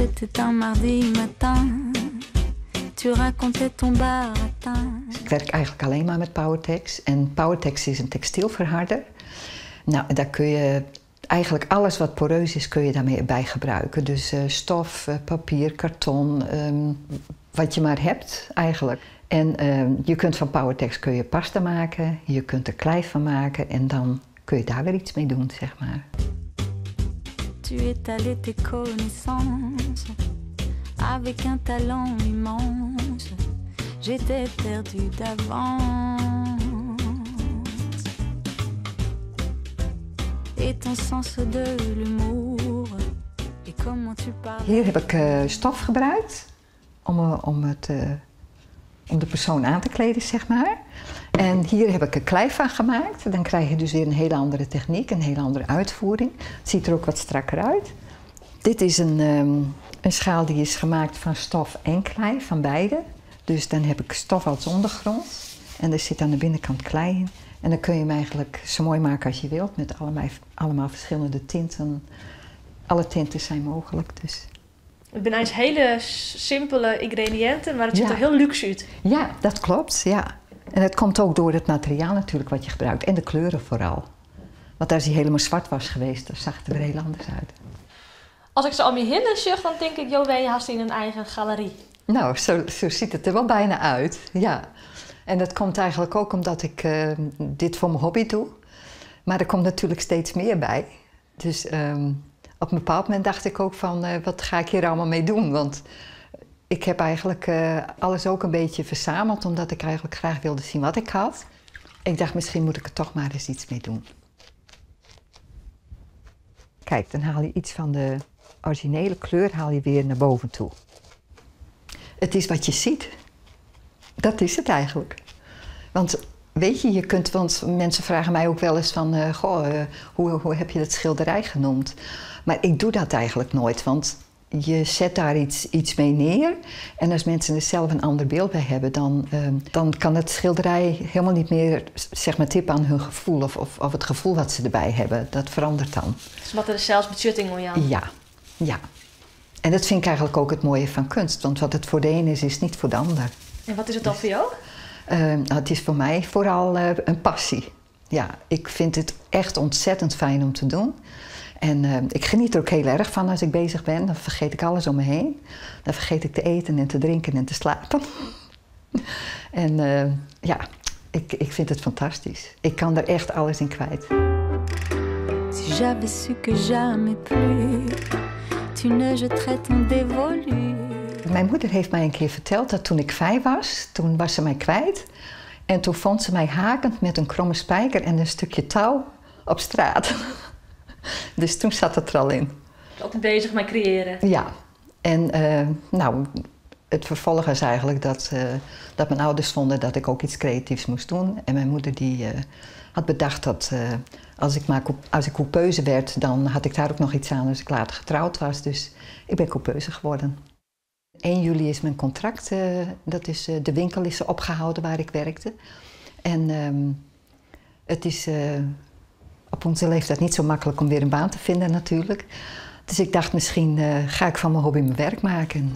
C'était un mardi matin. Tu racontais ton baratin. Ik werk eigenlijk alleen maar met Powertex. En Powertex is een textielverharder. Nou, daar kun je eigenlijk alles wat poreus is, kun je daarmee bij gebruiken. Dus stof, papier, karton, wat je maar hebt eigenlijk. En je kunt van Powertex kun je pasta maken, je kunt er klei van maken en dan kun je daar weer iets mee doen, zeg maar. Tu étalais tes connaissances avec un talent immense. J'étais perdue d'avance. Et ton sens de l'humour et comment tu parles. Hier heb ik stof gebruikt om de persoon aan te kleden, zeg maar. En hier heb ik er klei van gemaakt. Dan krijg je dus weer een hele andere techniek, een hele andere uitvoering. Het ziet er ook wat strakker uit. Dit is een schaal die is gemaakt van stof en klei, van beide. Dus dan heb ik stof als ondergrond en er zit aan de binnenkant klei in. En dan kun je hem eigenlijk zo mooi maken als je wilt, met allemaal verschillende tinten. Alle tinten zijn mogelijk, dus. Het zijn eigenlijk hele simpele ingrediënten, maar het ziet er heel luxe uit. Ja, dat klopt, ja. En dat komt ook door het materiaal natuurlijk wat je gebruikt en de kleuren vooral. Want als hij helemaal zwart was geweest, dan zag het er weer heel anders uit. Als ik ze om je heen zucht, dan denk ik, joh, wij haast in een eigen galerie. Nou, zo ziet het er wel bijna uit, ja. En dat komt eigenlijk ook omdat ik dit voor mijn hobby doe. Maar er komt natuurlijk steeds meer bij. Dus op een bepaald moment dacht ik ook van, wat ga ik hier allemaal mee doen? Want ik heb eigenlijk alles ook een beetje verzameld, omdat ik eigenlijk graag wilde zien wat ik had. Ik dacht, misschien moet ik er toch maar eens iets mee doen. Kijk, dan haal je iets van de originele kleur haal je weer naar boven toe. Het is wat je ziet. Dat is het eigenlijk. Want weet je, je kunt, want mensen vragen mij ook wel eens van, goh, hoe heb je dat schilderij genoemd? Maar ik doe dat eigenlijk nooit, want je zet daar iets mee neer. En als mensen er zelf een ander beeld bij hebben, dan kan het schilderij helemaal niet meer, zeg maar, tippen aan hun gevoel of het gevoel wat ze erbij hebben. Dat verandert dan. Dus wat er zelfs betutting om jou? Ja, ja. En dat vind ik eigenlijk ook het mooie van kunst, want wat het voor de een is, is niet voor de ander. En wat is het dan voor jou? Het is voor mij vooral een passie. Ja, ik vind het echt ontzettend fijn om te doen. En ik geniet er ook heel erg van als ik bezig ben. Dan vergeet ik alles om me heen. Dan vergeet ik te eten en te drinken en te slapen. En ja, ik vind het fantastisch. Ik kan er echt alles in kwijt. Si j'avais su que jamais plus tu ne jetterais ton dévolu. Mijn moeder heeft mij een keer verteld dat toen ik 5 was, toen was ze mij kwijt. En toen vond ze mij hakend met een kromme spijker en een stukje touw op straat. Dus toen zat het er al in. Altijd bezig met creëren. Ja. En het vervolg is eigenlijk dat mijn ouders vonden dat ik ook iets creatiefs moest doen. En mijn moeder die had bedacht dat als ik coupeuse werd, dan had ik daar ook nog iets aan als ik later getrouwd was. Dus ik ben coupeuse geworden. 1 juli is mijn contract, dat is, de winkel is opgehouden waar ik werkte. En het is op onze leeftijd niet zo makkelijk om weer een baan te vinden natuurlijk. Dus ik dacht, misschien ga ik van mijn hobby mijn werk maken.